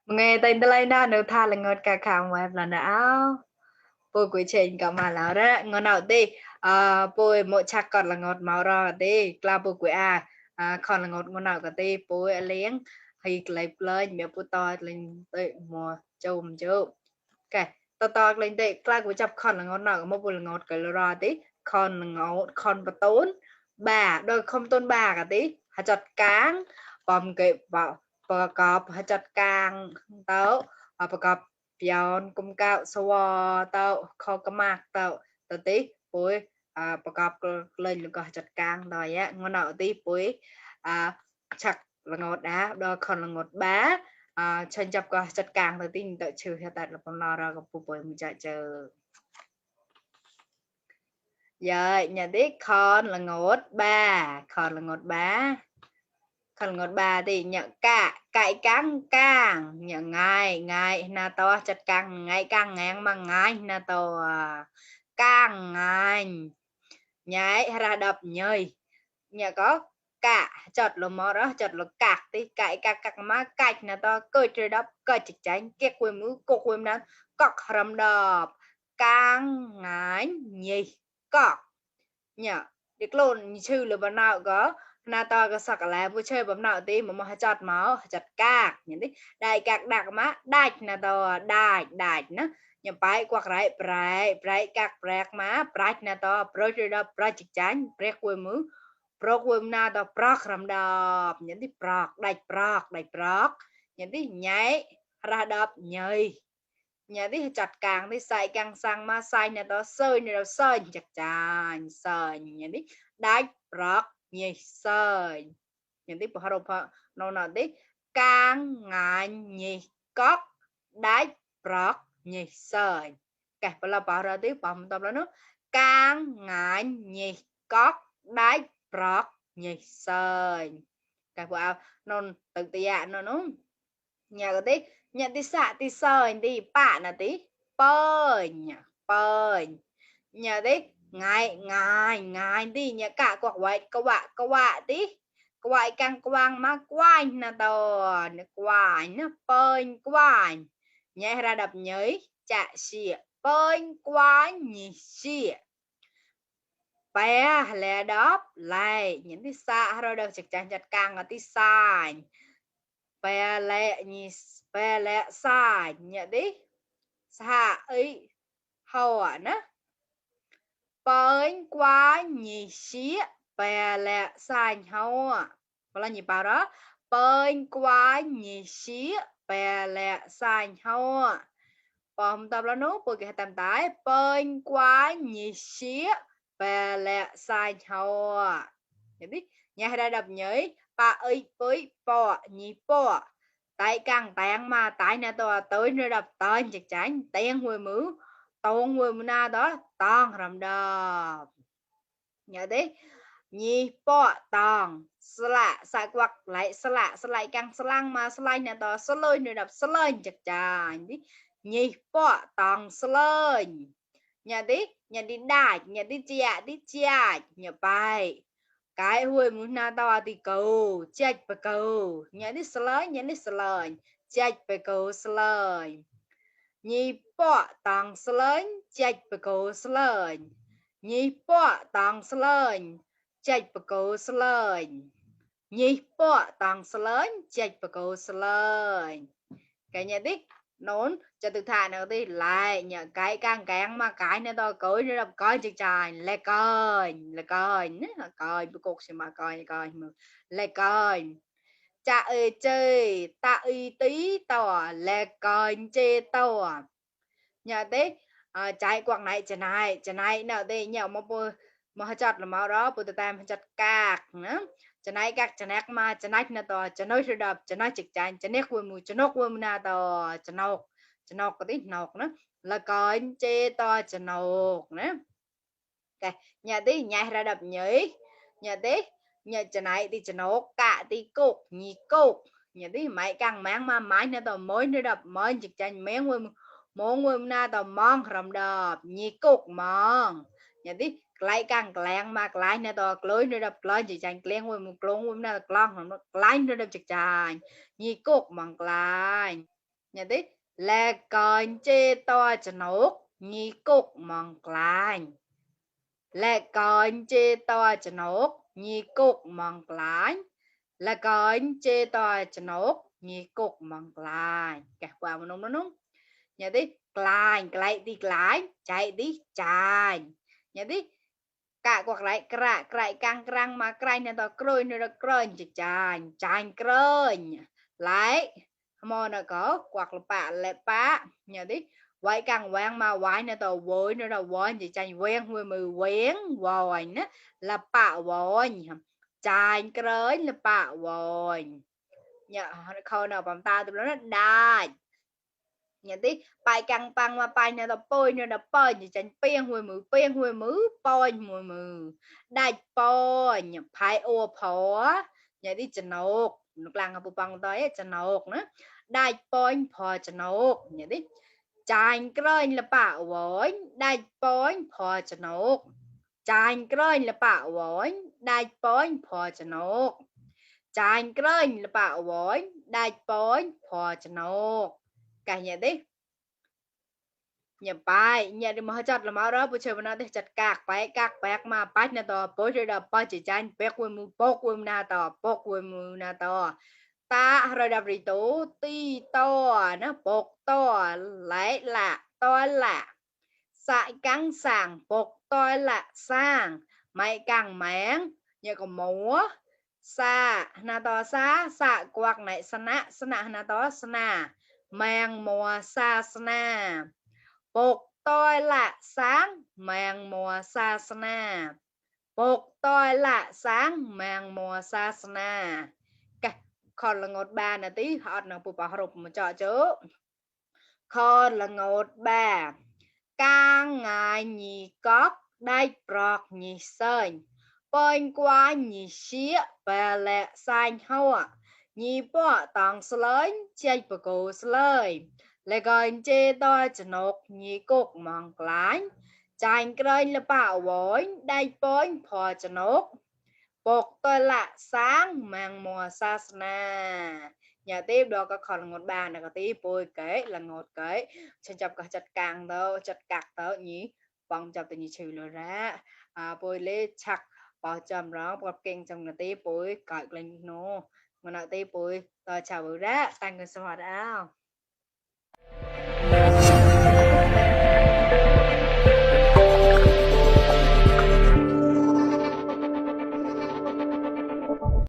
Nghe tên tôi lấy nó được tha là ngọt cả khang web là não bôi cuối trên cả mà lão đó ngon nào đi bôi mỗi chắc còn là ngọt màu đỏ đi là bôi cuối còn là ngọt ngon nào cả đi bôi liếng thì lấy lên mẹ bôi to lên tới mùa chôm chôm cái to to lên đi là cuối chập còn là ngon nào một bôi là ngọt cái lò đi còn là ngọt còn bật tốn bà đôi không tôn bà cả tí hạt chặt cán bầm cái bảo ประกอบจัดการเต้าประกอบย้อนกุมเก้าสวอเต้าคอกระมากเต้าตติปุ้ยประกอบเลยแล้วก็จัดการดอยะงอนเอาตีปุ้ยฉักละงดดาดอคอนละงดบ้าฉันจับก็จัดการตติต่อชื่อแต่ละปนเรากับปุ้ยมันจะเจอ Rồi, nhà tiết con là ngột ba, con là ngột ba. Con là ngột ba thì nhận cả, cải căng càng, nhận ngay, ngay, na to chặt căng, ngay căng ngang mà ngay, na to càng ngay. Nhảy ra đập nhơi. Nhà có cả, chọt là mò đó, chọt là cạc thì cải cạc cạc má cạch na to, cơ trời đập, cơ chịch chánh, kia quê mũ, cô quê nắn, cọc rầm đập, càng ngay nhì, cọc. Nhở điếc lộn chư là bọn nào có na to có sặc là vui chơi bấm nào tí mà chọt máu chặt cạc nhìn đi đại cạc đặc má đại na to đại đại nó nhà bài quạt rải rải rải cạc rạc má rải na to pro chơi đó pro chích chán rạc quê mứ pro quê na to pro làm đập nhìn đi đại pro nhìn đi nhảy ra đập nhảy nhà đi chặt càng đi xài càng sang ma xài nhà đó sơi nhà đó sơi chặt chàn sơi nhà đi đái rọc nhị sơi nhà đi bỏ đâu phở nó nào đi càng ngại nhị cóc đái rọc nhị sơi cái bây giờ bỏ ra tiếp bằng tập đó nữa càng ngại nhị cóc đái rọc nhị sơi cái vào nó tự tiện nó nhà cái tí nhà tí xạ tí sơi tí bạn là tí bơi nhà bơi nhà tí ngài ngài ngài tí nhà cả quạt vậy câu quạ tí quay căng quang má quay nè tờ nè quay nè bơi quay nhà ra đập nhới chạ xịa bơi quay nhỉ xịa bé lẹ đóp lại những tí xa rồi đâu chắc chắn chặt càng ở tí sai bé lẹ nhỉ bé lẹ sai nhỉ đi xa ấy hầu à nè bơi quá nhỉ xí bé lẹ sai hầu à là nhỉ bảo đó bơi quá nhỉ xí bé lẹ sai hầu à còn tập là nốt bởi cái tầm tái bơi quá nhỉ xí bé lẹ sai hầu à biết nhà ra đập nhảy ba ơi với bò nhỉ bò tại càng tàn mà tại nè tôi tới nơi đập tên chắc chắn tiền hồi mứ tôn hồi mứ na đó toàn rầm đập nhớ đấy nhỉ bò toàn sạ quặc lại lại càng lăng mà lại nè tôi lơi nơi đập lơi chắc chắn đi nhỉ bò toàn lơi nhà đi đại nhà đi chia nhà bài cái hồi muốn na to thì cầu chết về cầu nhớ đi slide chết về cầu slide nhị bỏ tăng slide chết về cầu slide nhị bỏ tăng slide chết về cầu slide nhị bỏ tăng slide chết về cầu slide cái nhà đi nón cho từ thà nào đi lại nhà cái càng mà cái này to cối nó đập coi chừng trời là coi nè coi bữa cuộc xem mà coi là coi cha ơi chơi ta ơi tí tỏ là coi chê tỏ nhà thế trái quặng này chân này nào đây nhau mà chặt là màu đó bữa tam chặt cạc nữa chân này mà chân này to chân nói sẽ đập chân nói trực chân chân này chân nóc quên na to chân nóc có tí nóc nữa là coi chê to chân nóc nữa cái nhà tí nhà ra đập nhảy nhà tí nhà chân này thì chân nóc cả tí cục nhị cục nhà tí máy càng mang mà máy nữa to mới nữa đập mới trực chân mấy quên na to mong rầm đập nhị cục mong nhà tí lại càng lẹng mà lại nè to lối nữa đập lối chỉ chành lẹng quên một lông quên na lon nó lại nữa đập chặt chành nhị cục mong lại nhà tí là còn chê to cho nốt nhị cục mong lại là còn chê to cho nốt nhị cục mong lại là còn chê to cho nốt nhị cục mong lại cả qua một nông nó nhà tí lại đi lại chạy đi chạy nhà tí cả quạt lại cãi căng mà cãi này tao cười nữa cười chạy cười lại mà nó có quạt là bạ nhà tí vậy càng quen mà quái nữa tao vui nữa đâu vui chỉ chạy quen vui mười quen vòi nữa là bạ vòi chạy cười là bạ vòi nhà khâu nào bằng ta tụi nó đai nhà tí bài căng băng mà bài này là bôi nữa là bôi như chẳng biên hồi mứ bôi mùi mừ đại bôi nhà bài ô phó nhà tí chân nộp nước làng ở bằng tới chân nộp nữa đại bôi phò chân nộp nhà tí chanh cái là bảo với đại bôi phò chân nộp chanh cái là bảo với đại bôi phò chân nộp chanh cái là bảo với đại bôi phò chân nộp cả nhà tí nhà bài nhà đi mà chặt là máu đó bữa chơi nó thì chặt cạc bạc mà bát nè to bữa chơi đó bữa chỉ chan bạc quên mu bốc quên na to bốc quên mu na to ta rồi đập đi tố ti to nó bốc to lại là to là sải căng sàng bốc to là sang mày càng máng nhà có múa sa na to sa quạt này sana na to sana mang mùa sa sana Bột tôi là sáng màng mùa sa sana. Bột tôi là sáng màng mùa sa sana. Cái còn là ngột ba nè tí họ nó bù bảo rụp một trò chứ. Còn là ngột ba. Càng ngài nhì cóc đai bọt nhì sơn. Bên qua nhì xía và lẹ xanh hoa. Nhì bỏ tàng sơ lớn chạy bà cổ sơ lời. Lại gần chê tôi cho nốt nhì cục mong lái. Chanh cây là bảo vốn đai bốn phò cho nốt. Bột tôi là sáng mang mùa sa na. Nhà tiếp đó có còn ngột bà này có tí bôi kế là ngột kế. Chân chập có chật càng đâu, chật cạc đâu nhỉ. Vòng chập tự nhỉ trừ lửa ra. Bôi lê chắc bỏ chầm đó, bỏ kinh trong người tí bôi cởi lên nô. Mà nào tí bôi chào bữa ra, tăng người sinh hoạt áo.